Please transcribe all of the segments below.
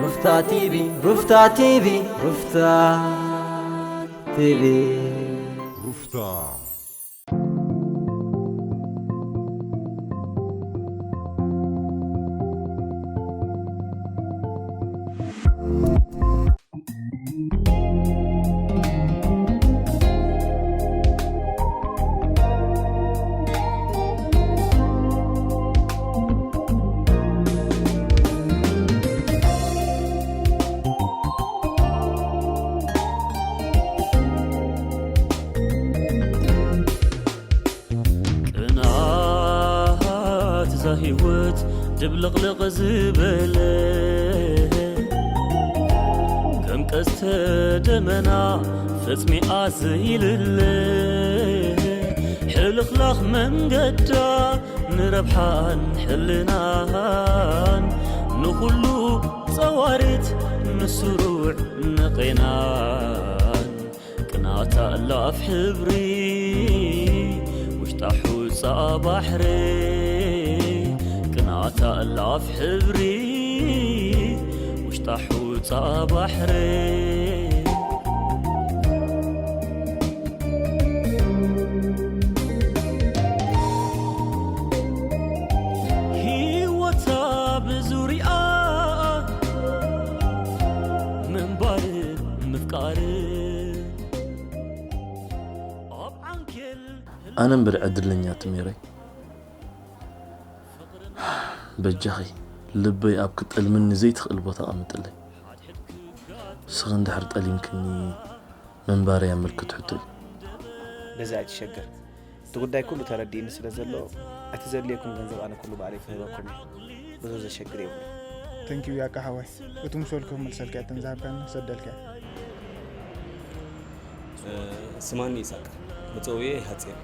ሩፍታ ቲቪ፣ ሩፍታ ቲቪ፣ ሩፍታ ቲቪ። ሩፍታ። ቅንዓት እዛ ህይወት ድብልቕልቕ ዝበለ፣ ከም ቀስተ ደመና ፈጽሚኣ ዘይልለ፣ ሕልኽላኽ መንገዳ ንረብሓን ሕልናን፣ ንኹሉ ጸዋሪት ንስሩዕ ንቄናን። ቅናታ እላፍ ሕብሪ ውሽጣ ሑጻ ባሕሪ፣ ቅናታ እላፍ ሕብሪ ውሽጣ ሑጻ ባሕሪ። ህይወታ ብዙሪኣ ምንባር ምፍቃር ኣብ ዓንኬል ኣነ እምበር ዕድለኛ ትሜረይ። በጃኺ ልበይ ኣብ ክጠልምኒ ዘይትኽእል ቦታ ኣቐምጥለይ። ስኺ እንድሕር ጠሊምክኒ ምንባረይ ኣመልክት ሕቶይ። በዚ ኣይትሸገር። እቲ ጉዳይ ኩሉ ተረዲእኒ ስለ ዘሎ፣ እቲ ዘድልየኩም ገንዘብ ኣነ ኩሉ ባዕለይ ክህበኩም እየ። ብዙ ዘሸግር የብሉን። ተንኪዩ ያቃ ሓወይ፣ እቲ ምስ በልኩ ክምልሰልካ እየ፣ እተን ዝሃብካኒ ክሰደልካ እየ። ስማኒ ይሳቅ፣ መጸውዒ ይሃጽ እየ።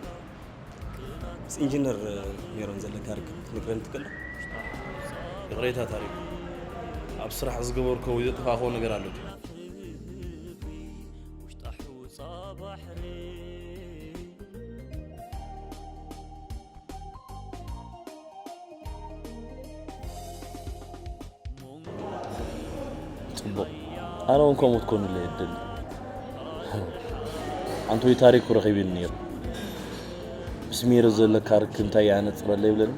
ምስ ኢንጂነር ሜሮን ዘለካ ርክብ ክትነግረኒ ትኽእል ዶ? ይቕሬታ ታሪኩ፣ ኣብ ስራሕ ዝገበርኮ ወይ ዘጠፋእኮ ነገር ኣሎ ድዩ? ጽቡቕ። ኣነ እውን ከምኡ ክትኮኑለይ እየ ዝደሊ። ኣንቶይ ታሪኩ ረኺቡኒ ነይሩ። ምስ ሜሪ ዘለካ ርክብ እንታይ ኣነጽረለይ ይብለኒ።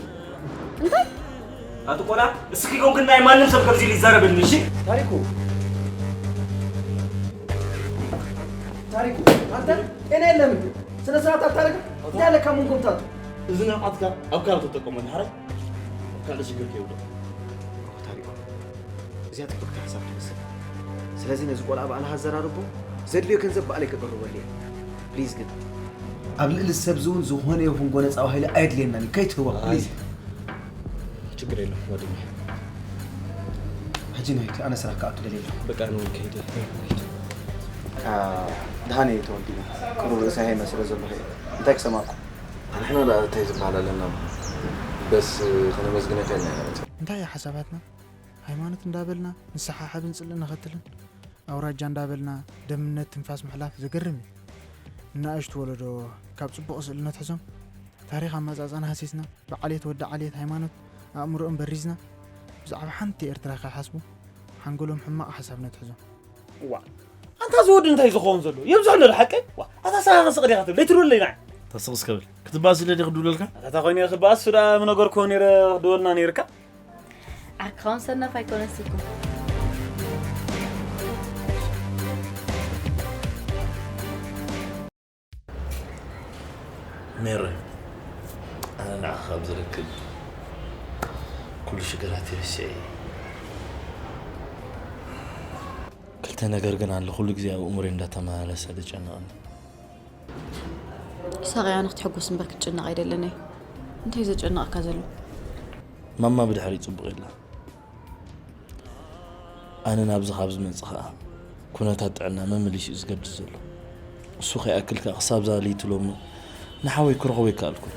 ኣቲ ቆልዓ እስኺ ኮንክን ናይ ማንም ሰብ ከምዚ ኢሉ ይዛረበኒ እሺ። ታሪኩ ታሪኩ ኣንተ ጤና የለን እንዴ? ስነ ስርዓት ኣታረገ እንታይ ኣለካ መንጎምታት እዚ ንዕቀትካ ኣብ ካልእ ተጠቀሞ ድሓራይ ኣብ ካልእ ሽግር ከይውድቕ። ታሪኩ እዚኣ ትብልካ ሓሳብ ትመስል። ስለዚ ነዚ ቆልዓ ባዕልኻ ኣዘራርቦ ዘድልዮ ገንዘብ ባዕለይ ከቅርበሉ እየ። ፕሊዝ ግን ኣብ ልዕሊ ሰብዚ እውን ዝኾነ ይኹን ጎነፃዊ ሃይሊ ኣየድልየናን እዩ። ከይትህቦ ፕሊዝ። ችግር የለም ጓደኛ። ሕጂ ንሂድ፣ ኣነ ስራሕ ክኣቱ ደልየ ኣለኹ። በቃ ኣነ እውን ከይደ። ደሓን እየ ተወዲነ። ቅሩብ ርእሰ ሄመ ስለ ዘለኹ እየ። እንታይ ክሰማዕኩም? ንሕና ደኣ እንታይ ዝበሃል ኣለና? በስ ከነመስግነካ ኢልና ኢና መፂና። እንታይ እዩ ሓሳባትና? ሃይማኖት እንዳበልና ንሰሓሓብን ጽልኢ ንኸትልን ኣውራጃ እንዳበልና ደምነት ትንፋስ ምሕላፍ ዘገርም እዩ። ንናእሽቱ ወለዶ ካብ ጽቡቕ ስእሊ ነትሕዞም ታሪኽ ኣመጻጽኣና ሃሲስና ብዓሌት ወዲ ዓሌት ሃይማኖት ኣእምሮኦም በሪዝና ብዛዕባ ሓንቲ ኤርትራ ከይሓስቡ ሓንጎሎም ሕማቕ ሓሳብ ነትሕዞም። ዋ ኣንታ እዚ ወዲ እንታይ ዝኸውን ዘሎ የብዝሕ ኣሎ ሓቀይ ዋ ኣታ ሰኻ ስቕ ዲኻ ትብል ኣይትድወለይ ንዓይ ተስቕ እስከ ብል ክትባእስ ኢለ ድየ ክድውለልካ ኣታ ተኾይነ ክባእስ ዳ ምነገርኩ ነይረ ክድወልና ነይርካ ዓርክኻውን ሰናፍ ኣይኮነስ እኮ ሜሮን ኣነ ንዓኻ ካብ ዝረክብ ኩሉ ሽግራት ይርስዕ እየ ክልተ ነገር ግን ኣሎ ኩሉ ግዜ ኣብ እእምሮይ እንዳተመላለሰ ዘጨንቐኒ ኢሳቕ ኣነ ክትሕጎስ እምበር ክትጭነቕ ኣይደልን እየ እንታይ እዩ ዘጨንቐካ ዘሎ ማማ ብድሕሪይ ፅቡቕ የላ ኣነ ናብዚ ካብ ዝመፅእ ከዓ ኩነታት ጥዕና መመሊሱ እዩ ዝገድስ ዘሎ እሱ ከይኣክል ከዓ ክሳብ ዛሊቱ ሎሚ ንሓወይ ክረኽቦ ኣይከኣልኩን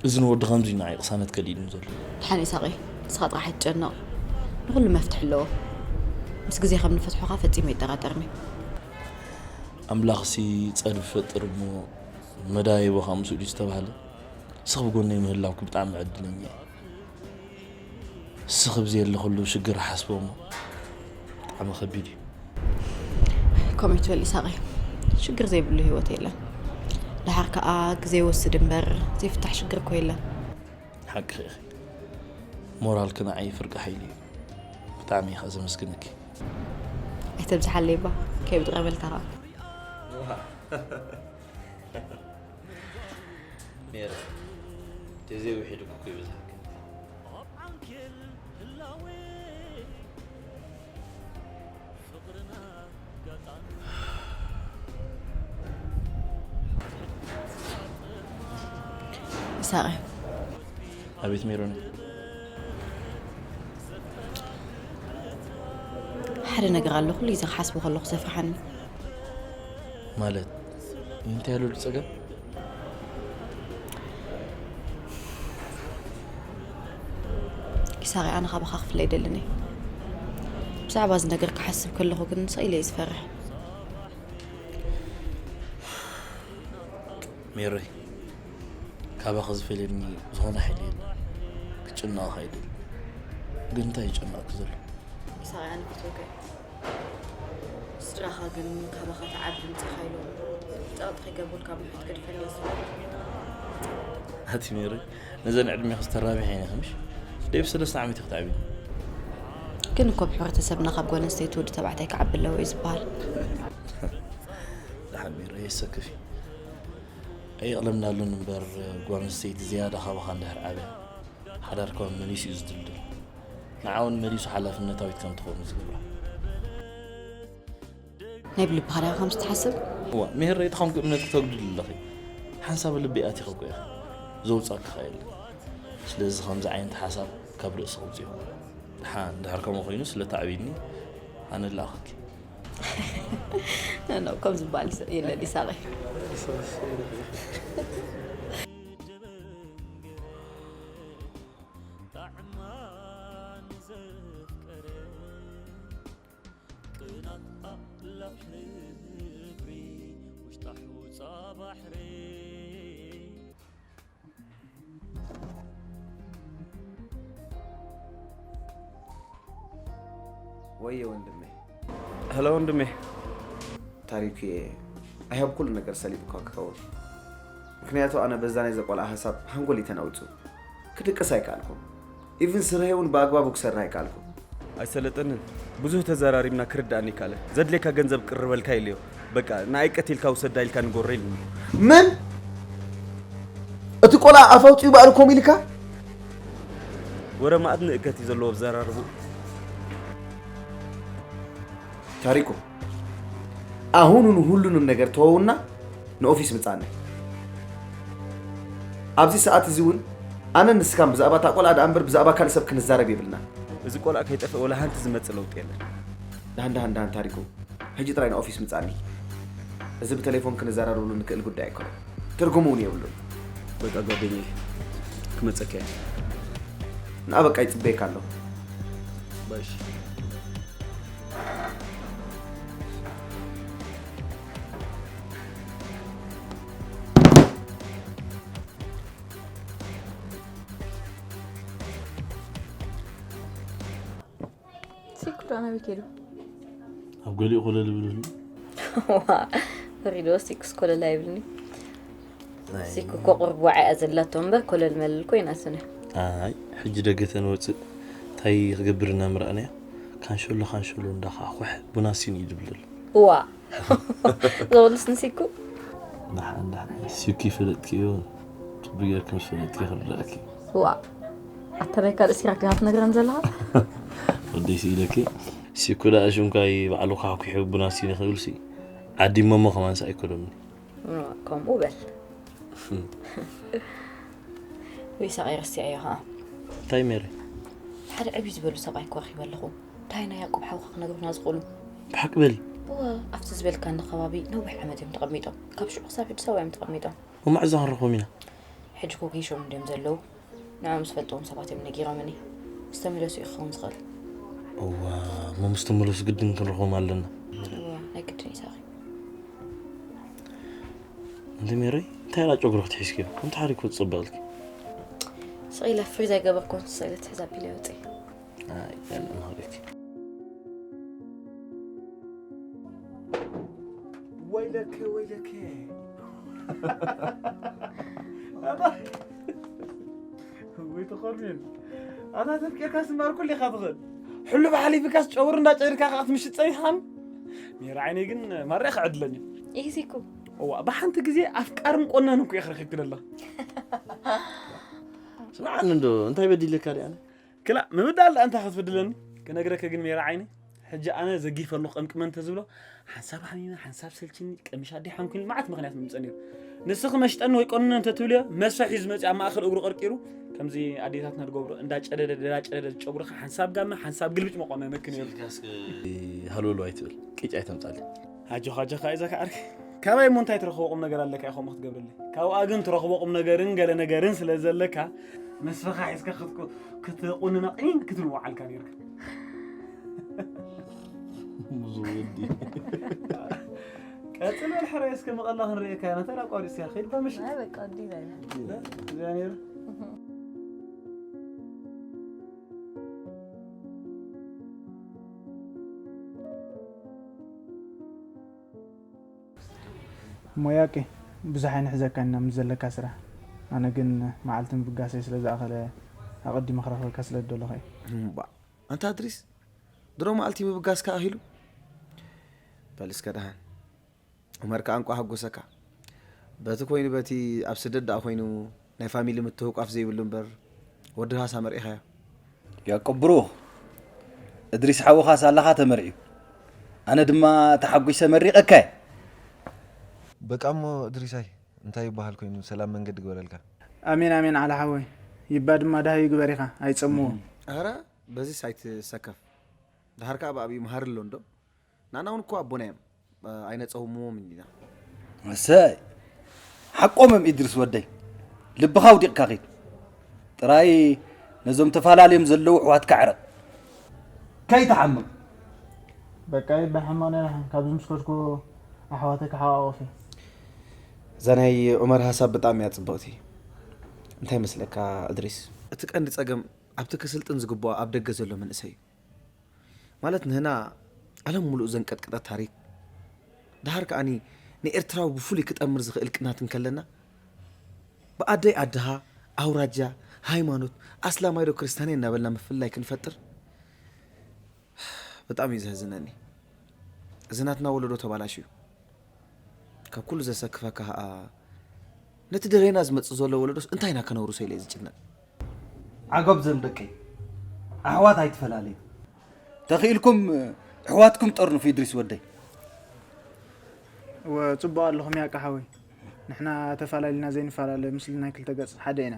እዚ ንወዲ ከምዚ ንዓይ ቅሳነት ከሊእኒ ዘሎ ድሓን ኢሳቐይ ንስኻ ጥራሕ ኣይትጨነቕ ንኹሉ መፍትሒ ኣለዎ ምስ ግዜ ከም ንፈትሖ ከዓ ፈጺመ ኣይጠራጠርን እየ ኣምላኽሲ ጸድፊ ፈጥር እሞ መዳይቦ ከዓ ምስኡ ድዩ ዝተባህለ እስኺ ብጎነይ ምህላውኪ ብጣዕሚ ዕድለኛ እየ እስኺ ብዘየለኽሉ ሽግር ሓስቦ እሞ ብጣዕሚ ከቢድ እዩ። ከምኡ ትበል ኢሳቐይ፣ ሽግር ዘይብሉ ህይወት የለን። ደሓር ከዓ ግዜ ይወስድ እምበር ዘይፍታሕ ሽግር እኮ የለን። ሓቂ ኢኺ። ሞራልኪ ንዓይ ፍርቂ ሓይሊ እዩ። ብጣዕሚ እየ ከኣ ዘመስግነኪ። ኣይተብዝሓለይ እባ፣ ከይብጥቐበልካ ከዓ። ሜረ፣ ግዜ ውሒዱ እኮ ይብዝሓልኪ። ይሳቐ፣ ኣቤት ሜሮን። ሓደ ነገር ኣሎ፣ ኩሉ ግዜ ክሓስቦ ከለኹ ዘፍርሓኒ። ማለት እንታይ ኣሎ ጸገም? ይሳቐ፣ ኣነ ካባኻ ክፍለ ኣይደልን እየ። ብዛዕባ እዚ ነገር ክሓስብ ከለኹ ግን ስቕ ኢለ እየ ዝፈርሕ። ሜሮይ፣ ካባኺ ዝፈልየኒ ዝኾነ ሓይሊ የለን። ክጭነቕ ኣይደልን። ግን እንታይ ይጨነቕኪ ዘሎ? ይሳቐ፣ ኣነ ፈትወካ እየ። ስድራኻ ግን ካባኻ ተዓብዩ ምጻኻ ኢሎም ጸቕጢ ከይገብሩልካ ምሕት ክድፈለስ። ኣቲ ሜሮይ፣ ነዘን ዕድሜኺ ዝተራብሒ ዓይነኺ ምሽ? ደይ ብሰለስተ ዓመት ኢኺ ትዓብይኒ። ግን እኮ ኣብ ሕብረተሰብና ካብ ጓል ኣንስተይቲ ወዲ ተባዕታይ ክዓቢ ኣለዎ እዩ ዝበሃል። ደሓን ሜሮይ፣ የሰክፊ። ኣየቕለምናሉን እምበር፣ ጓል ኣንስተይቲ ዝያዳ ካባኻ እንድሕር ዓብያ፣ ሓዳርካ እውን መሊሱ እዩ ዝድልድል። ንዓ እውን መሊሱ ሓላፍነታዊት ከም ትኸውን እዩ ዝገብራ። ናይ ብልብኻ ዲኻ ከምዚ ትሓስብ? እዋ፣ ሜሮይ፣ ተኾንኩ እምነትኪ ተጉድሊ ኣለኺ። ሓንሳብ ልቢ ኣቲኺ እኮ ኢኺ። ዘውጻእኪ ኸኣ የለን። ስለዚ ከምዚ ዓይነት ሓሳብ ካብ ርእስኺ ውጽእዮ። ደሓን፣ እንድሕር ከምኡ ኮይኑ ስለ ተዓብይኒ፣ ኣነ ልኣኸኪ። ኖ፣ ኖ፣ ከም ዝበሃል ይስ-፣ የለን ይሳቐ። ወየ ወንድሜ። ሄሎ ወንድሜ። ታሪኩ፣ I hope ኩሉ ነገር ሰሊጥኳ ክኸውን። ምክንያቱ ኣነ በዛ ናይ ዘቆልዓ ሓሳብ ሓንጎል ተናዊጹ። ክድቅስ ኣይከኣልኩን። ኢቭን ስርሐይ እውን ብኣግባቡ ክሰርሕ ኣይከኣልኩን። ኣይሰለጠንን። ብዙህ ተዘራሪብና ክርዳእኒ ይካለ። ዘድሌካ ገንዘብ ቅርበልካ ኢለዮ። በቃ ንኣይ ቀቲልካ ውሰዳ ኢልካ ንጎረ ኢሉኒ። ምን? እቲ ቆልዓ ኣፍ ኣውጺኡ ባዕሉ ከምኡ ኢልካ? ወረ ማእት ንእከት እዩ ዘለዎ ብዘራርቡ። ታሪኩ፣ ኣሁኑኑ ሁሉንም ነገር ተወውና ንኦፊስ ምጻኒ። ኣብዚ ሰዓት እዚ እውን ኣነን ንስካን ብዛዕባ እታ ቆልዓ ደኣ እምበር ብዛዕባ ካልእ ሰብ ክንዛረብ የብልና። እዚ ቆልዓ ከይጠፍእ ወላ ሓንቲ ዝመጽእ ለውጢ የለን። ደሃን ደሃን ደሃን ታሪኩ፣ ሕጂ ጥራይ ንኦፊስ ምጻኒ። እዚ ብቴሌፎን ክንዛረበሉ ንክእል ጉዳይ ኣይኮነን። ትርጉም እውን የብሉን። በቃ ጓደኛዬ፣ ክመጸካ እየ። ንኣ በቃ ይጽበየካ ኣለኹ። ባሽ። ሲኩ ዶ ናበይ ከይዱ? ኣብ ገሊኡ ኮለል ይብሉኒ። ዋ፣ ፈሪዶ ሲኩስ ኮለል ኣይብልኒ። ሲኩ እኮ ቁሩብ ዋዒ እያ ዘላቶ እምበር ኮለል መለል ኮይና ስነ። ኣይ፣ ሕጂ ደገ ተንወፅእ እንታይ ክገብር ኢና ምርኣናያ? ካንሸሎ ካንሸሎ እንዳኻዕኩሐ ቡና ሲኒ እዩ ዝብል ዘሎ። ዋ፣ ዘውልስ ንሲኩ? ደሓን ደሓን፣ ሲኩ ይፈለጥኪ እዩ። ጽቡቅ ጌርኪ ምስ ፈለጥኪ ክርዳእኪ። ዋ፣ ኣተበይ ካልእ ሲራክ ዲኻ ትነግረን ዘለኻ? ወደይ ስኢለኪ። ሲኩ ደኣ ሽምካይ ባዕሉ ካሕኩሑ ቡና ሲኒ ክብል ሲ ዓዲ መሞ ከማን ሲ ኣይኮሎምኒ። ከምኡ በል። ወይ ሳቕ ይረስዐዮ ኸዓ። እንታይ ሜሪ? ሓደ ዕብይ ዝበሉ ሰብኣይ ክረኺበ ኣለኹ። እንታይ ናይ ያዕቆብ ሓውካ ክነግሩና ዝኽእሉ? ብሓቂ በሊ። እወ፣ ኣብቲ ዝበልካኒ ከባቢ ነዊሕ ዓመት እዮም ተቐሚጦም። ካብ ሽዑ ክሳብ ሕጂ ሰብኣ እዮም ተቐሚጦም። መማዕ እዛ ክንረኽቦም ኢና። ሕጂ እኮ ገይሾም እንድዮም ዘለዉ። ንዕኦም ዝፈልጥዎም ሰባት እዮም ነጊሮምኒ። ምስ ተመለሱ እዩ ክኸውን ዝኽእል። እዋ፣ እሞ ምስ ተመለሱ ግድን ክንረኽቦም ኣለና። እወ፣ ናይ ግድን እዩ ሳኺ። እንተ ሜሮይ፣ እንታይ ኢላ ጨጉሪ ክትሒዝክዮ? ከምቲ ሓሪኩ ትጽብቕልኪ። ስቕ ኢለ ፍሪዝ ኣይገበርኩን፣ ስቕ ኢለ ትሕዝ ኣቢለ ይወጽእ። ኣይ፣ ያለ ማለትኪ። ወይለከ ወይለከ። ኣታ ወይ ተኾርሜን። ኣታ ተፍቂርካ ስማር ኩሉ ኢኻ ትኽእል። ሕሉፍ ሓሊፍካስ ጨውር እንዳጨድካ ከዓ ክትምሽጥ ጸኒሕካን። ሜራ ዓይነይ ግን ማርያ ክዕድለኛ። ኢሂ እኮ። እዋ ብሓንቲ ግዜ ኣፍቃርን ቆናን እኮ ኢኻ ረኺብኪ ደላ። ስምዓኒ እንዶ እንታይ በዲለካ ዲኣ? ክላ ምብዳል ደኣ እንታይ ክትብድለኒ? ክነግረከ ግን ሜራ ዓይኒ፣ ሕጂ ኣነ ዘጊፈሉ ቀምቅመ እንተ ዝብሎ፣ ሓንሳብ ሓሚመ፣ ሓንሳብ ሰልችኒ፣ ቀሚሽ ኣደይ ሓንኩኒ፣ መዓት ምኽንያት ምምጸ ነይሩ። ንስኺ መሽጠኒ ወይ ቆንነ እንተ ትብልዮ፣ መስፈ ሒዙ መጺኡ ኣብ ማእከል እግሩ ቀርቂሩ፣ ከምዚ ኣዴታትና ዝገብሮ፣ እንዳጨደደ፣ እንዳጨደደ ዝጨጉርኻ፣ ሓንሳብ ጋመ፣ ሓንሳብ ግልብጭ መቆመመኪ ነይሩ። ኢልካ እስከ ሃልወሎ ኣይትብል፣ ቅጭ ኣይተምጻለይ። ኣጆኻ፣ ኣጆኻ፣ ኣይዞካ ዓርኪ። ካባይ እሞ እንታይ ትረኽቦ ቁም ነገር ኣለካ ኢኹም ክትገብርለይ? ካብኣ ግን ትረኽቦ ቁም ነገርን ገለ ነገርን ስለ ዘለካ፣ መስፈኻ ሒዝካ ክትቁ-፣ ክትቁንና ቂን ክትብል ወዓልካ ነይርካ። ብዙ ወዲ። ቀጽል በል ሕራይ እስከ መቐላ ክንርእየካ ኢና። ተራ ኣቋሪጽካ ኸይድ በምሽ። ኣይ በቃ፣ ወዲ ይበል። እዚኣ ነይሩ። ሞያቂ ብዙሕ ኣይንሕዘካን ኢና ምስ ዘለካ ስራሕ። ኣነ ግን መዓልቲ ምብጋሰይ ስለ ዝኣኸለ ኣቐዲመ ክረኽበካ ስለ ዝደለኹ እየ። እምባ፣ ኣንታ እድሪስ፣ ድሮ መዓልቲ ምብጋስካ ኣኺሉ? በል እስከ ደሓን። ዑመር ከኣ እንቋዕ ሓጎሰካ። በቲ ኮይኑ በቲ ኣብ ስደት ደኣ ኮይኑ ናይ ፋሚሊ ምትህቋፍ ዘይብሉ እምበር ወዲ ሃሳ መርኢኻዮ። ያዕቆብ ብሩኽ፣ እድሪስ ሓውኻ ሳላኻ ተመርዕዩ፣ ኣነ ድማ ተሓጒሰ መሪቐካ እየ። በቃ እሞ እድሪሳይ፣ እንታይ ይበሃል ኮይኑ፣ ሰላም መንገዲ ግበረልካ። ኣሜን፣ ኣሜን፣ ዓላ ሓወይ። ይባ ድማ ደሃይ ይግበር ኢኻ፣ ኣይጸምዎ። እም። ኣረ፣ በዚስ ኣይትሰከፍ። ደሃር ከኣ ብኣብዩ መሃሪ ኣሎ እንዶ? ናና እውን እኮ ኣቦና እዮም። እ፣ ኣይነጸውምዎምን ኢና። እሰይ፣ ሓቆም እዮም ኢድሪስ ወደይ። ልብኻ ኣውዲቕካ ኺድ። ጥራይ ነዞም ተፈላለዮም ዘለዉ ኣሕዋትካ ዕረቕ። ከይትሓምቕ። በቃ ይባ ሕማቕ ናይ ደሓን። ካብዚ ምስ ከድኩ ኣሕዋተይ ክሓቋቑፍ እየ። እዛ ናይ ዑመር ሃሳብ ብጣዕሚ እያ ጽብቕቲ። እንታይ ይመስለካ እድሪስ? እቲ ቀንዲ ጸገም ኣብቲ ክስልጥን ዝግብኦ ኣብ ደገ ዘሎ መንእሰይ እዩ። ማለት ንህና ዓለም ሙሉእ ዘንቀጥቀጠ ታሪክ። ደሃር ከኣኒ ንኤርትራዊ ብፍሉይ ክጠምር ዝኽእል ቅናት እንከለና፣ ብኣደይ ኣድሃ፣ ኣውራጃ፣ ሃይማኖት፣ ኣስላማይ ዶ ክርስትያናይ እናበልና ምፍልላይ ክንፈጥር ብጣዕሚ እዩ ዘሕዝነኒ። እዚ ናትና ወለዶ ተባላሽዩ። ካብ ኩሉ ዘሰክፈካ ኸኣ፣ ነቲ ድሬና ዝመጽእ ዘሎ ወለዶስ እንታይ ኢና ክነውርሶ ኢለ እየ ዝጭነቕ። ዓገብ ዘም ደቀይ፣ ኣሕዋት ኣይትፈላለዩ። ተኽኢልኩም ኣሕዋትኩም ጠርንፉ፣ ኢድሪስ ወደይ። እወ፣ ጽቡቕ ኣለኹም ያቃ ሓወይ። ንሕና ተፈላለና ዘይንፈላለ፣ ምስሊ ናይ ክልተ ገጽ ሓደ ኢና።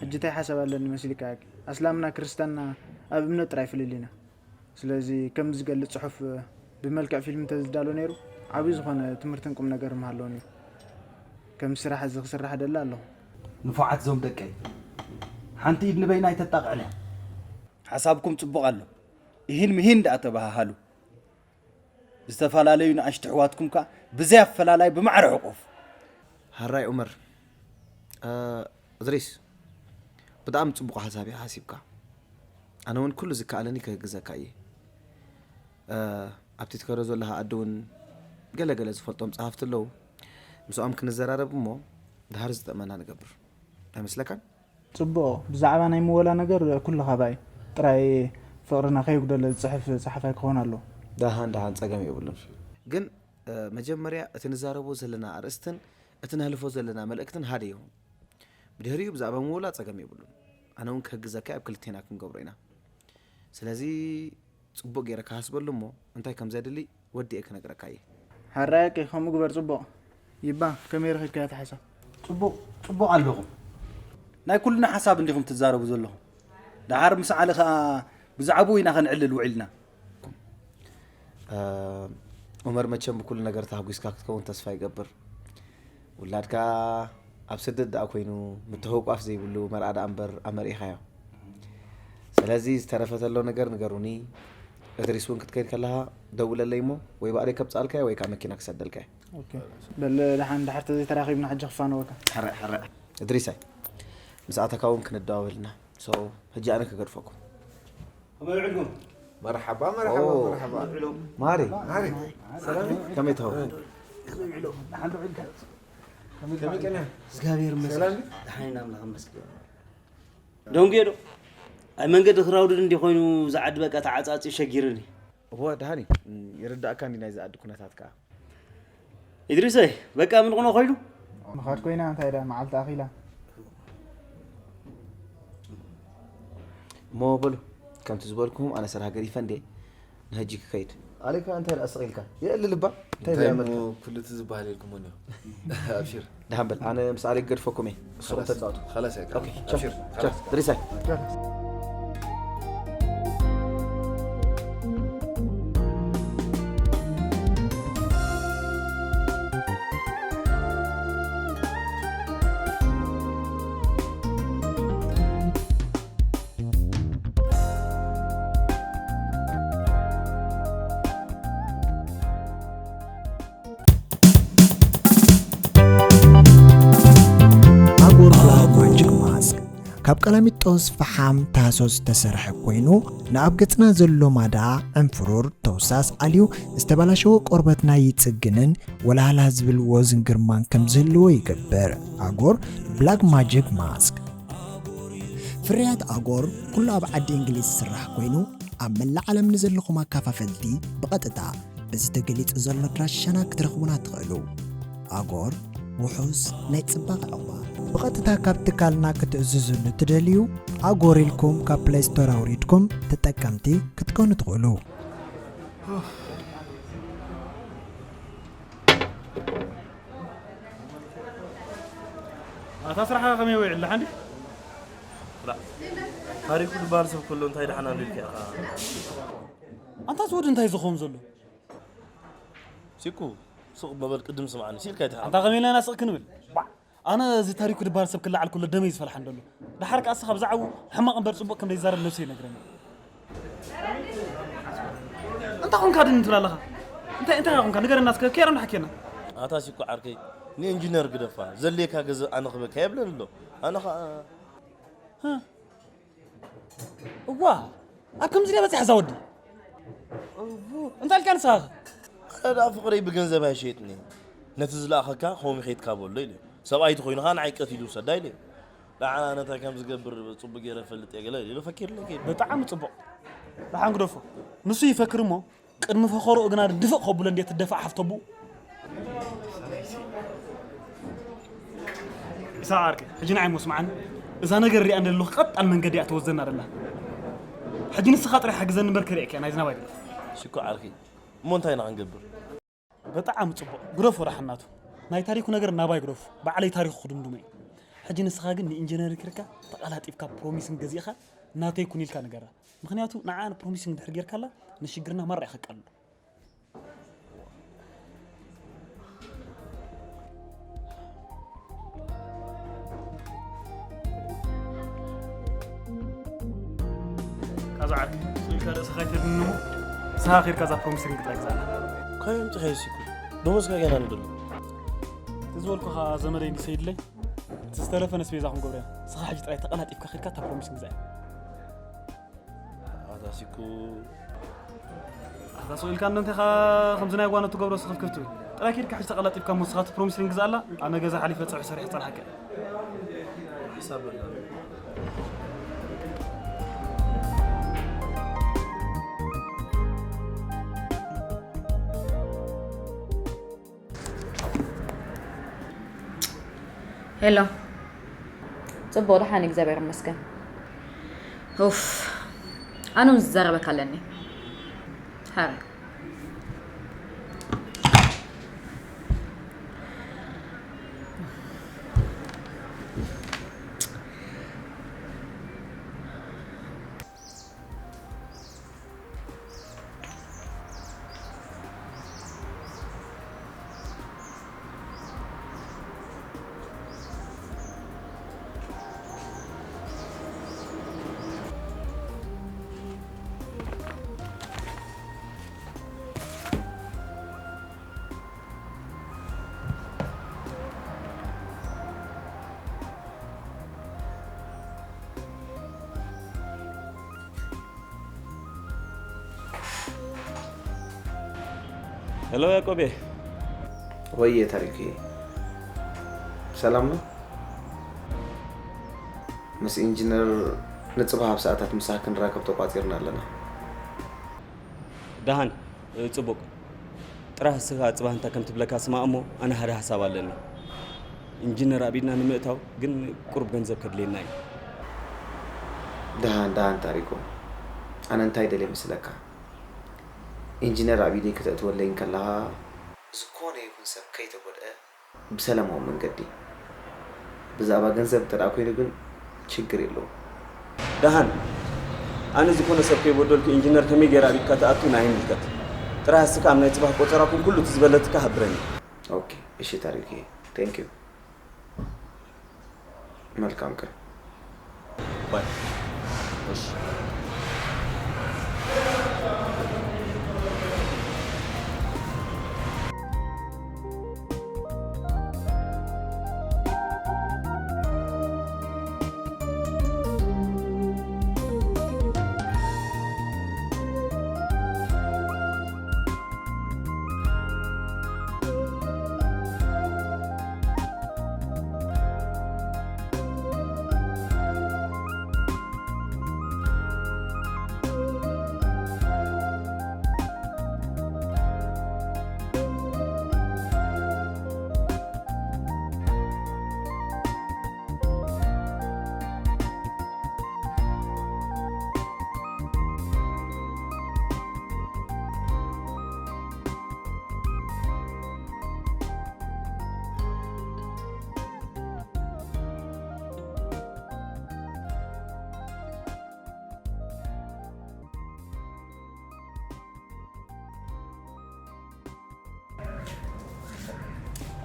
ሕጂ እንታይ ሓሳብ ኣለኒ መሲልካ ያቂ? ኣስላምና ክርስትያንና ኣብ እምነት ጥራይ ፍልልይና። ስለዚ ከምዚ ዝገልጽ ጽሑፍ ብመልክዕ ፊልም እንተዝዳሎ ነይሩ፣ ዓብዪ ዝኾነ ትምህርትን ቁም ነገር ምሃለዎ ነይሩ። ከምዚ ስራሕ እዚ ክስራሕ ደሊ ኣለኹ። ንፉዓት ዞም ደቀይ፣ ሓንቲ ኢድ ንበይና ኣይተጣቕዕና። ሓሳብኩም ጽቡቕ ኣሎ። ኢሂን ምሂን ደኣ ተበሃሃሉ። ዝተፈላለዩ ንኣሽቱ ኣሕዋትኩም ከኣ ብዘይ ኣፈላላይ ብማዕረ ሕቑፍ። ሃራይ ዑመር፣ እ፣ እድሪስ፣ ብጣዕሚ ጽቡቕ ሓሳብ ኢኻ ሓሲብካ። ኣነ እውን ኩሉ ዝከኣለኒ ክህግዘካ እየ። እ፣ ኣብቲ ትከዶ ዘለኻ ዓዲ እውን ገለ ገለ ዝፈልጦም ጸሓፍቲ ኣለዉ። ምስኦም ክንዘራረብ እሞ ድሃር ዝጠቕመና ንገብር። ኣይመስለካን? ጽቡቕ። ብዛዕባ ናይ ምወላ ነገር ኩሉ ካባይ። ጥራይ ፍቕርና ከይጉደለ ዝጽሕፍ ጸሓፋይ ክኸውን ኣለዎ። ደሓን፣ ደሓን፣ ጸገም የብሉን። ግን፣ እ፣ መጀመርያ እቲ ንዛረቦ ዘለና ኣርእስትን እቲ ነሕልፎ ዘለና መልእክትን ሓደ ይኹን። ብድሕሪኡ ብዛዕባ ምወላ ጸገም የብሉን። ኣነ እውን ክሕግዘካ ኣብ ክልቴና ክንገብሮ ኢና። ስለዚ ጽቡቕ ገይረ ክሓስበሉ እሞ እንታይ ከም ዘድሊ ወዲኤ ክነግረካ እየ። ሓራያቂ ከምኡ ግበር። ጽቡቕ። ይባ፣ ከመይ ረኺብካዮ እቲ ሓሳብ? ጽቡቕ፣ ጽቡቕ ኣለኹም። ናይ ኩልና ሓሳብ እንዲኹም ትዛረቡ ዘለኹም። ደሓር ምስ ዓሊ ኸኣ ብዛዕባኡ ኢና ከነዕልል ውዒልና። እ፣ ዑመር፣ መቸም ብኩሉ ነገር ተሃጒስካ ክትከውን ተስፋ ይገብር። ውላድካ ኣብ ስደት ደኣ ኮይኑ ምትህውቋፍ ዘይብሉ መርኣ ደኣ እምበር ኣመርኢኻዮ። ስለዚ ዝተረፈ ተሎ ነገር ንገሩኒ። እድሪስ እውን ክትከይድ ከለኻ ደውለለይ እሞ ወይ ባዕለይ ከብጻልካዮ ወይ ከዓ መኪና ክሰደልካዮ። ኦኬ። በል ደሓን፣ ድሓር ተዘይተራኺብና ሕጂ ክፋነወካ። ሕረ፣ ሕረ። እድሪሳይ፣ ምስ ኣተካ እውን ክንደዋወልና። ሶ፣ ሕጂ ኣነ ክገድፈኩም። ከመይ ውዕልኩም? መርሓባ፣ መርሓባ፣ ኦ። መርሓባ። ውዕሎም። ማሪ፣ ማሪ። ሰላም፣ ከመይ ትኸውን? ከመይ ውዒሎም? ደሓን ዶ ውዒልካ? ከመይ ቀኒኻ? እግዚኣብሔር ይመስገን። ሰላም ድዩ? ደሓን ኢና፣ ኣምላኽ ይመስገን። ደንጉየ ዶ? ኣብ መንገዲ ክራውድድ እንዲ ኮይኑ፣ ዝዓዲ በቃ ተዓጻጺ ሸጊርኒ። እወ፣ ደሓን እዩ። ይርዳእካ እንዲ ናይ ዝዓዲ ኩነታት ከኣ። ኢድሪሰይ፣ በቃ ምን ኾነ ኾይኑ? ምኻድ ኮይና፣ እንታይ ደኣ መዓልቲ ኣኺላ? እሞ በሉ፣ ከምቲ ዝበልኩኹም ኣነ ስራሕ ገዲፈ እንዴ ንሕጂ ክኸይድ። ኣሌካ እንታይ ደኣ ስቕ ኢልካ? የዕሊ ልባ? እንታይ እንታይ ደኣ እሞ መልካ? ኩሉ እቲ ዝበሃል ኢልኩሞ እኒኦ። ኣብሽር። ደሓን በል፣ ኣነ ምስ ኣሌክ ገድፈኩም እየ። ንስኹም ኸላስ፣ ተጻወቱ። ኸላስ እያ፣ ኦኬ፣ ቻው፣ ኣብሽር፣ ቻው፣ ኸላስ። ድሪሳይ። ኣጎር ብላክ ማጂክ ማስክ ካብ ቀላሚጦስ ፈሓም ታህሶ ዝተሰርሐ ኮይኑ፣ ንኣብ ገጽና ዘሎ ማዳ፣ ዕንፍሩር፣ ተውሳስ ኣልዩ ዝተበላሸወ ቆርበትና ይጽግንን ወላህላህ ዝብል ወዝን ግርማን ከም ዝህልዎ ይገብር። ኣጎር ብላክ ማጂክ ማስክ። ፍርያት ኣጎር ኩሉ ኣብ ዓዲ እንግሊዝ ዝስራሕ ኮይኑ፣ ኣብ መላእ ዓለም ንዘለኹም ኣካፋፈልቲ ብቐጥታ በዚ ተገሊጹ ዘሎ ኣድራሻና ክትረኽቡና ትኽእሉ። ኣጎር ውሑስ ናይ ጽባቐ ዕቑባ። ብቐጥታ ካብ ትካልና ክትእዝዙ ንትደልዩ፣ ኣጎር ኢልኩም ካብ ፕለይ ስቶር ኣውሪድኩም ተጠቀምቲ ክትኮኑ ትኽእሉ። ኣታ ስራሕኻ ከመይ ውዒሉ ሓንዲ? ላ፣ ታሪኩ ዝበሃል ሰብ ከሎ እንታይ ደሓን ኣሎ ኢልካ ኢኻ? ኣንታ እዚ ወዲ እንታይ ዝኸውን ዘሎ? ሲኩ፣ ስቕ በል ቅድም ስምዓኒ፣ ሲልካ ኣይትሓ-። ኣንታ ከመይ ኢልና ኢና ስቕ ክንብል? ባዕ! ኣነ እዚ ታሪኩ ዝበሃል ሰብ ክለዓል ከሎ ደመይ ዝፈልሓን ዘሎ። ደሓር ከኣ እስኻ ብዛዕባኡ ሕማቕ እምበር ጽቡቕ ከም ዘይዛረብ ነብሰይ ይነግረኒ። እንታይ ኾንካ ድን ትብል ኣለኻ? እንታይ፣ እንታይ ኾንካ? ንገረና እስከ፣ ኬር እንዳ ሓኬና። ኣታ ሲኩ ዓርከይ፣ ንኢንጂነር ግደፋ፣ ዘድልየካ ገንዘብ ኣነ ክበካ የብለን ኣሎ። ኣነ ኸኣ፣ ህ? እዋ፣ ኣብ ከምዚ ድያ በጺሓ እዛ ወዲ? እዉ፣ እንታይ ኢልካ ንስኻ? ኣነ ደኣ ፍቕረይ ብገንዘብ ኣይሸይጥን እየ። ነቲ ዝለኣኸካ ከምኡ ከይድካ በሎ ኢለ። ሰብኣይ ተኾይኑ ኸኣ ንዓይ ቀቲሉ ውሰዳ ኢለ። ደሓን ኣነ እንታይ ከም ዝገብር ጽቡቕ ገይረ እፈልጥ እየ ገለ ኢሉ ፈኪርለይ ከይዱ። ብጣዕሚ ጽቡቕ። ደሓን ግደፎ። ንሱ ይፈክር እሞ፣ ቅድሚ ፈኸርኡ ግና ድፍእ ከብሎ እንዴ ትደፋእ ሓፍተቡ። ኢሳቕ ዓርከይ፣ ሕጂ ንዓይ እሞ ስምዓኒ። እዛ ነገር ሪኣ እንደለኹ ቀጣን መንገዲ እያ ትወስደና ደላ። ሕጂ ንስኻ ጥራይ ሓግዘኒ እምበር ክርእየካ እየ፣ ናይዚ ናባይ ግደፍ። ሽኮ ዓርከይ፣ እሞ እንታይ ኢና ክንገብር? ብጣዕሚ ጽቡቕ። ግደፎ ደሓን ናቱ። ናይ ታሪኩ ነገር ናባይ ግደፎ። ባዕለይ ታሪኩ ክድምድሞ እየ። ሕጂ ንስኻ ግን ንኢንጂነር ክርካ ተቐላጢፍካ ፕሮሚስን ገዚእኻ ናተይ ኩን ኢልካ ንገራ። ምኽንያቱ ንዓ ፕሮሚሲንግ እንድሕር ጌርካላ ንሽግርና ማራ ኢኻ ከቃልሎ። ካዛ ዓርኪ፣ ስኢልካ ርእስኻ ኣይተድንኑ። ንስኻ ኸይድካ እዛ ፕሮሚሲንግ ጥራይ ግዛእና። ካይ ኣምጺኻዮ ሲኩ? ደሞዝካ ገና ንደሎ። እቲ ዝበልኩኻ ዘመደይ እንዲ ሰይድለይ፣ እቲ ዝተረፈ ነስቤዛ ክንገብሮ ኢና። ንስኻ ሕጂ ጥራይ ተቐላጢፍካ ኸይድካ እታ ፕሮሚሲንግ ግዛእ። ኣታ ሲኩ። ኣታ ስቕ ኢልካ እንዶ እንቴኻ ከምዚ ናይ ጓኖት ትገብሮ ስኽፍክፍ ትብል። ጥራይ ኬድካ ሕጂ ተቐላጢፍካ እሞ ንስኻ እቲ ፕሮሚሲንግ ግዛኣላ፣ ኣነ ገዛ ሓሊፈ ጸብሒ ሰሪሐ ክጸንሓካ እየ። ሓሳብ በላ። ሄሎ። ጽቡቕ፣ ደሓን፣ እግዚኣብሔር ይመስገን። ኡፍ፣ ኣነ እውን ዝዛረበካ ኣለኒ። ሃረ። ሄሎ ያቆቤ። ወየ ታሪክዬ፣ ሰላም ነው? ምስ ኢንጂነር ንጽባህ ኣብ ሰዓታት ምሳሕ ክንራከብ ተቋጺርና ኣለና። ደሓን፣ ጽቡቕ። ጥራሕ እስኻ ጽባህ እንታይ ከም ትብለካ ስማዕ እሞ፣ ኣነ ሓደ ሓሳብ ኣለኒ። ኢንጂነር ኣብ ኢድና ንምእታው ግን ቁሩብ ገንዘብ ከድልየና እዩ። ደሓን ደሓን ታሪኮ፣ ኣነ እንታይ ደልየ መስለካ? ኢንጂነር ኣብ ኢደይ ከተእትወለይ እንከለኻ፣ ዝኾነ ይኹን ሰብ ከይተጎድአ ብሰላማዊ መንገዲ። ብዛዕባ ገንዘብ እንተ ደኣ ኮይኑ ግን ችግር የለውም። ደሓን፣ ኣነ ዝኾነ ሰብ ከይበደልኩ ኢንጂነር ከመይ ገይረ ኣብ ኢድካ ትኣቱ ንዓይ ይምልከት። ጥራሕ እስኻ ኣብ ናይ ጽባህ ቆጸራኩም ኩሉ እቲ ዝበለትካ ሃብረኒ። ኦኬ፣ እሺ ታሪክዬ፣ thank you። መልካም ቀን። ባይ። እሺ።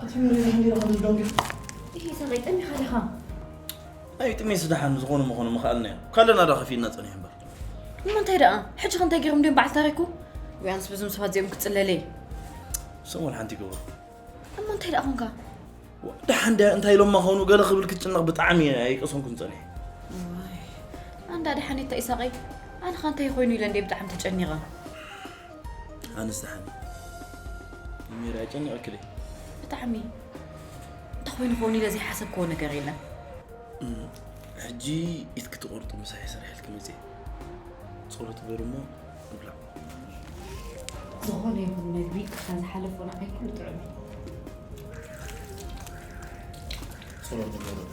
ኣቲ መሬት ሓንዲራ ከብል ዶንጊ። ይሄ ሰበይ ጠሚኻ ዲኻ? ኣይ ጥሜስ ደሓን ዝኾነ ምኾነ ምኽኣልናዮ። ካለና ዶ ከፊልና ጸኒሑ እምበር። እሞ እንታይ ደኣ? ሕጂ ከ እንታይ ገይሮም ድዮም በዓል ታሪኩ? ወይ ኣንስ በዞም ሰባት እዚኦም ክጽለለይ? ሰሙን ሓንቲ ይገብሩ። እሞ እንታይ ደኣ ኾንካ? ደሓን ድያ እንታይ ኢሎማ ኾኑ ገለ ክብል ክትጭነቕ ብጣዕሚ ኣይቀሰንኩን ጸኒሐ። ዋይ፣ ኣንዳ ደሓን እታ ኢሳቐይ፣ ኣነ ኸ እንታይ ኮይኑ ኢለ እንደ ብጣዕሚ ተጨኒቐ። ኣነስ ደሓን እየ። ሜሪ ኣይጨንቐኪ ድየ? ብጣዕሚ። እንታይ ኮይኑ ኾን ኢለ ዘይሓሰብክዎ ነገር የለን። እም፣ ሕጂ ኢድኪ ትቖርጡ ምሳሕ እየ ሰሪሐልኪ መፅየ። ጸሎት ግበሪ እሞ ንብላዕ። ዝኾነ ይኹን መግቢ ካብ ዝሓለፎ ንዓይ ኩሉ ጥዑም እዩ። ጸሎት ንግበረሉ።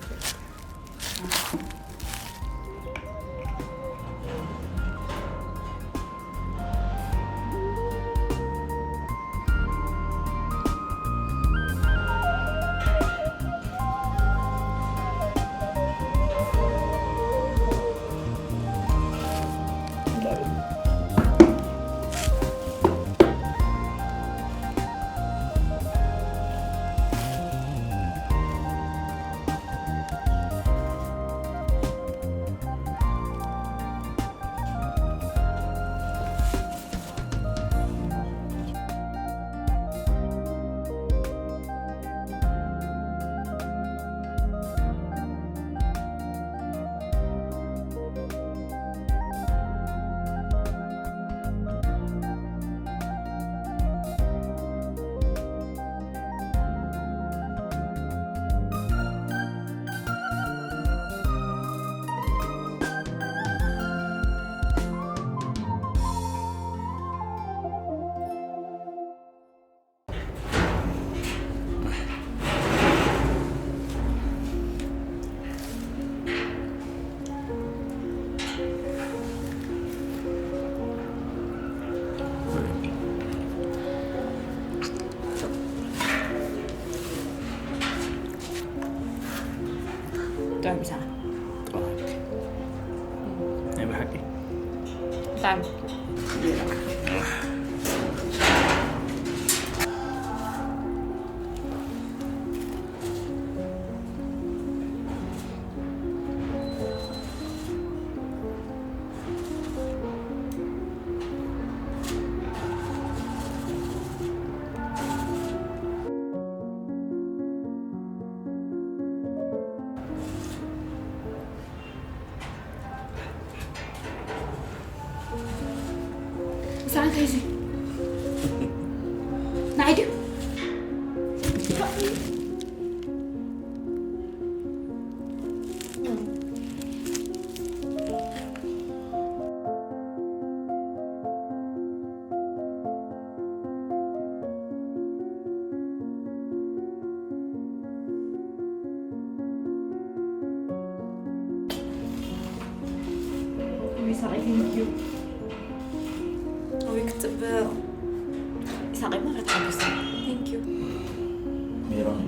ጥዑም ምሳሕ። ጥዑም። ናይ ብሓቂ? ብጣዕሚ። ንስኻ እንታይ እዚ? ንዓይ ድዩ? ወይ ክትፅብቕ። ኢሳቐይ ማለት ሓጎስ። Thank you። ሜሮን፣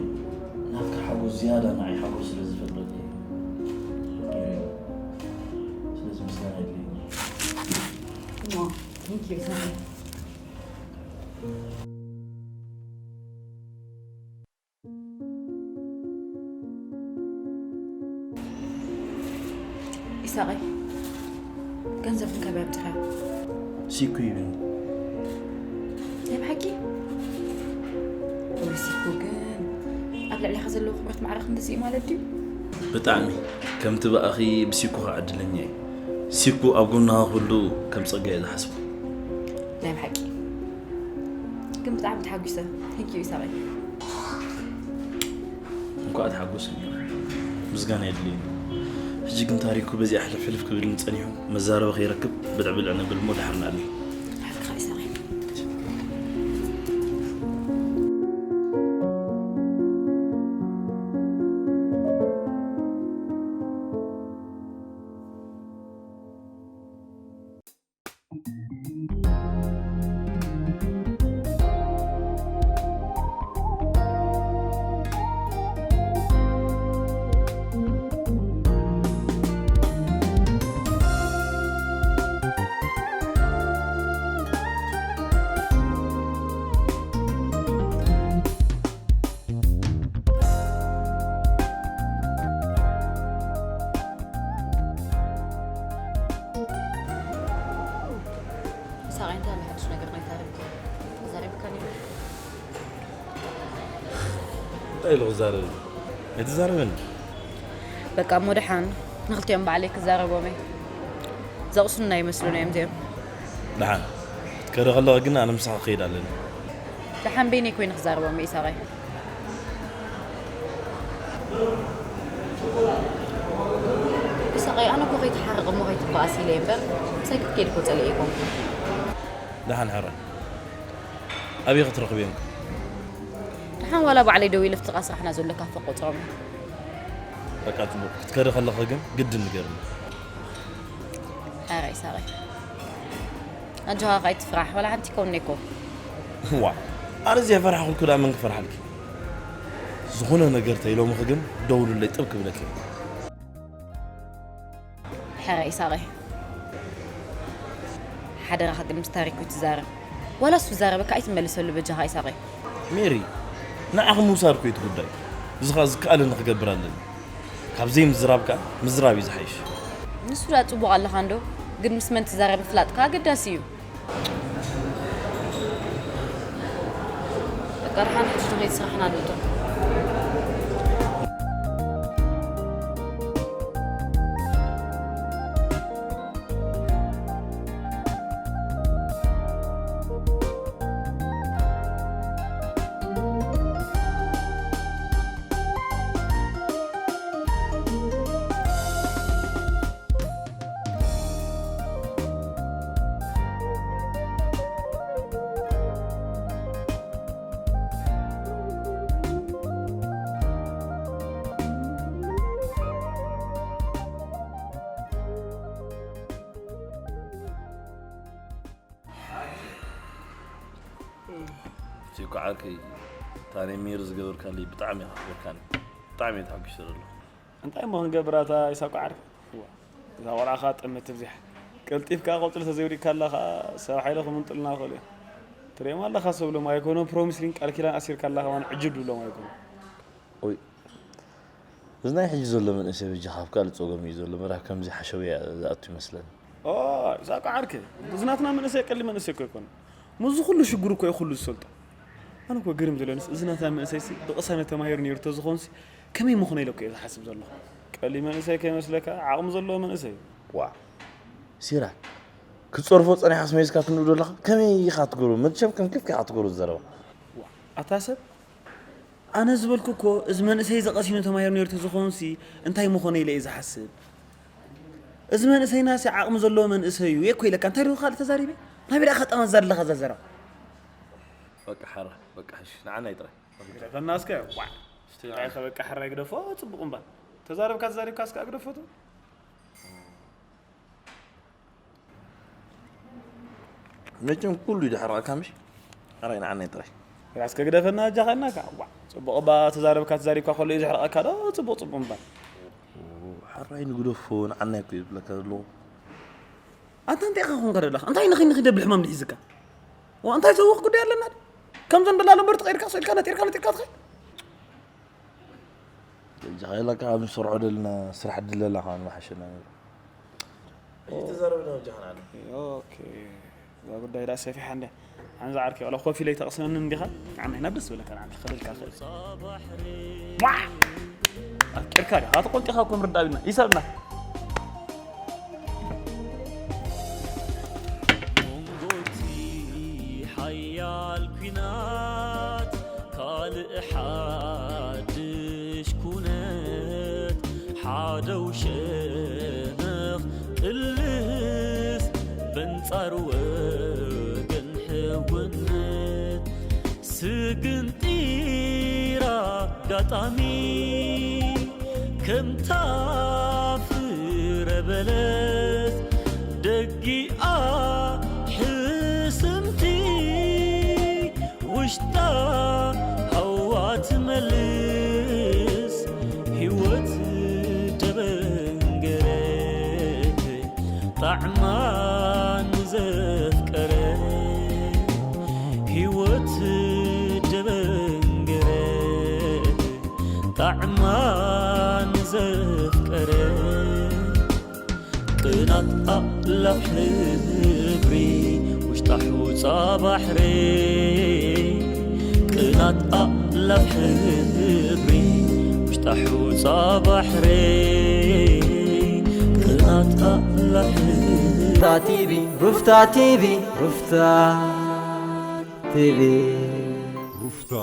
ናትካ ሓጎስ ዝያዳ ንዓይ ሓጎስ ስለ ዝፈጥረለይ እዩ። ስለዚ ምስጋና የድልየኒ። እሞ፣ thank you ኢሳቐይ። ኢሳቐይ፣ ገንዘብ ከበይ ኣምፅኻ? ሲኩ ይብል። ናይ ብሓቂ? ወይ ሲኩ ግን ኣብ ልዕሊኻ ዘለዎ ክብረት ማዕረ ክንድዚ እዩ ማለት ድዩ? ብጣዕሚ ከምቲ ብኣኺ ብሲኩ ከዓ ዕድለኛ እዩ። ሲኩ ኣብ ጎንኻ ክህሉ ከም ፀጋ እየ ዝሓስቦ። ናይ ብሓቂ ግን ብጣዕሚ ተሓጒሰ። Thank you ኢሳቐይ። እንኳዕ ተሓጎስክኒ። ምስጋና የድልየኒ። ሕጂ ግን ታሪኩ በዚኣ ሕልፍ ሕልፍ ክብልኒ ጸኒሑ መዛረቢ ከይረክብ ብልዕ ብልዕ ነብል እሞ ድሓር ንኣልዮ። ሓቅኻ ኢሳቐይ። ሳቓይ እንታይ ኣሎ ሓድሽ ነገር ናይ ታሪክ? ተዛሪብካ ነይሩ። እንታይ ኢሉ ክዛረብ? ኣይትዛረብን። በቃ እሞ ደሓን ንክልቲኦም ባዕለይ ክዛረቦም እየ። ዘቕሱና ይመስሉና እዮም እዚኦም። ደሓን ክትከደ ከለኺ ግን ኣነ ምሳኺ ክኸይድ ኣለኒ። ደሓን በይነይ ኮይነ ክዛረቦም እየ ኢሳቐይ። ኢሳቐይ ኣነ እኮ ከይትሓርቕ እሞ ከይትበኣስ ኢለ እየ እምበር ምሳይ ክትከይድ እኮ ጸሊኤ ኣይኮንኩን። ደሓን ሕራይ ኣበይ ክትረኽብዮም? ደሓን ዋላ ባዕለይ ደው ኢለ ኣብቲ ጥቓ ስራሕና ዘሎ ካፈ ቆጽሮም እየ። በቃ ጽቡቕ ክትከደ ከለኺ ግን ግድን ንገርኒ። ሕራይ ኢሳቐይ ኣጆኻ ከይትፍራሕ ዋላ ሓንቲ ይከውኒ እኮ። ዋ ኣነ ዘይፈራሕኩልኪ ደኣ መን ክፈርሓልኪ? ዝኾነ ነገር ተይሎምኺ ግን ደውሉለይ ጥብ ክብለኪ። ሕራይ ኢሳቐይ ሓደራኻ ግን ምስ ታሪኩ ይትዛረብ ዋላ እሱ ዛረበካ ኣይትመልሰሉ በጃኻ ኢሳቐይ። ሜሪ ንዓኺ ምውሳድ እኮ እዩ እቲ ጉዳይ። እዚ ኸኣ ዝከኣለኒ ክገብር ኣለኒ። ካብ ዘይምዝራብ ከኣ ምዝራብ እዩ ዝሓይሽ። ንሱ ደኣ ጽቡቕ ኣለኻ እንዶ ግን ምስ መን ትዛረብ ምፍላጥ ከኣ ኣገዳሲ እዩ። በቃ ደሓን ሕጂ ንኸይድ ስራሕና ንእቶ። ቺኮ ዓርከይ፣ እታ ናይ ሜሪ ዝገበርካለይ ብጣዕሚ እየ ከኽብረካኒ። ብጣዕሚ እየ ተሓጒሰ ዘለኹ። እንታይ እሞ ክንገብር ኣታ ኢሳቆ ዓርከይ? እዋ፣ እዛ ቆልዓ ኸኣ ጥምት ትብዚሕ። ቀልጢፍካ ቆጽሊ ተዘይወዲእካላ ኸኣ ሰብ ሓይሊ ክምንጥሉና ይኽእሉ እዮም። ትርእዮም ኣለኻ ሰብ ኢሎም ኣይኮኖም ፕሮሚስ ሪንግ ቃል ኪዳን ኣሲርካላ ከማን ዕጅብ ድብሎም ኣይኮኑን። ኦይ፣ እዚ ናይ ሕጂ ዘሎ መንእሰይ በጃኻ ኣብ ካልእ ጸገም እዩ ዘሎ። ምራህ ከምዚ ሓሸውያ ዝኣቱ ይመስለኒ። ኦ፣ ኢሳቆ ዓርከይ፣ እዚ ናትና መንእሰይ ቀሊል መንእሰይ እኮ ኣይኮነን። ምስዚ ኩሉ ሽግሩ እኮ እዩ ኩሉ ዝሰልጦ። ኣነ እኮ ግርም ዘለኒስ እዚ ናትና መንእሰይሲ ብቕሳነት ተማሂሩ ነይሩ ተዝኾንሲ ከመይ ምኾነ ኢለ እኮ እየ ዝሓስብ ዘለኹ። ቀሊል መንእሰይ ከይመስለካ ዓቕሚ ዘለዎ መንእሰይ እዩ። ዋ ሲራክ ክትጸርፎ ጸኒሓስ መይዝካ ትንእዶ ኣለኻ? ከመይ ኢኻ ትገብሮ? መቸም ከም ኬፍካ ኢኻ ትገብሮ ዘረባ። ዋ፣ ኣታ ሰብ ኣነ ዝበልኩ እኮ እዚ መንእሰይ እዚ ቀሲኑ ተማሂሩ ነይሩ ተዝኾንሲ እንታይ ምኾነ ኢለ እየ ዝሓስብ። እዚ መንእሰይና ሲ ዓቕሚ ዘለዎ መንእሰይ እዩ እኮ ኢለካ እንታይ ዶ ካልእ ተዛሪበ? ናበይ ደኣ ከጠመዛ ኣለኻ እዛ ዘረባ? በቃ ሓራ በቃ ሕሽ ንዓናይ ጥራይ። ግደፈና እስከ ዋ። ሽቲ ንዓይ ከበቃ ሕራይ ግደፎ ጽቡቕ እምባ። ተዛረብካ ተዛሪብካ እስከ ግደፎ ቱ። መቸም ኩሉ ይድሕረካ ምሽ ኣራይ ንዓናይ ጥራይ። ራስከ ግደፈና ኣጃኻናካ። ዋ፣ ጽቡቕ እባ ተዛረብካ ተዛሪብካ ከሎ እዩ ዝሕረቐካ ዶ? ጽቡቕ ጽቡቕ እባ። ሓራይ ንግደፎ ንዓናይ እኮ እዩ ዝብለካ ዘለኹ። ኣንታ እንታይ ኢኻ ኮንካ ደለኻ? እንታይ ንኺ ንኺ ደብል ሕማም ድሒዝካ? ዋ፣ እንታይ ዘወኽ ጉዳይ ኣለና? ከምዞም ደላሎ እምበር ተቐይርካ ስኢልካ ነጢርካ ነጢርካ ትኸይድ። እጃኻ ኢላ ካብ ንሰርሖ ደለና ስራሕ ድለላ ከዓ ንመሓሸና ነይሩ። ኣይተዛረብና ወጃኽና ኣነ። ኦኬ። እዛ ጉዳይ ዳ ሰፊሓ እንደ ሓንዛ ዓርኪ ወላ ኮፊ ለይ ተቕስነኒ እንዲኻ። ንዓና ኢና ደስ ብለካ ንዓና ክልልካ ክእል። ዋ! ኣፍቂርካ ዲኻ? ተቆንጢኻ እኮ ምርዳእ ቢልና። ይሰብና። መንጎቲ ሓያል ኲናት ካልእ ሓድሽ ኩነት ሓደው ሸነኽ ቅልስ በንጻር ወገን ሕውነት ስግንጢር ኣጋጣሚ ከምታ ፍረ በለስ ደጊኣ ሕስምቲ ውሽጣ ሃዋ ትመልስ ህይወት ደበንገረ ጣዕማ ንዘፍቀረ ህይወት ደበንገረ ጣዕማ ንዘፍቀረ ቅናት ኣእላፍ ሕብሪ ውሽጣ ሑጻ ባሕሪ ቅናት ኣእላፍ ሕብሪ ውሽጣ ሑጻ ባሕሪ ቅናት ኣእላፍ ሕብሪ ሩፍታ ቲቪ ሩፍታ ቲቪ ሩፍታ ቲቪ ሩፍታ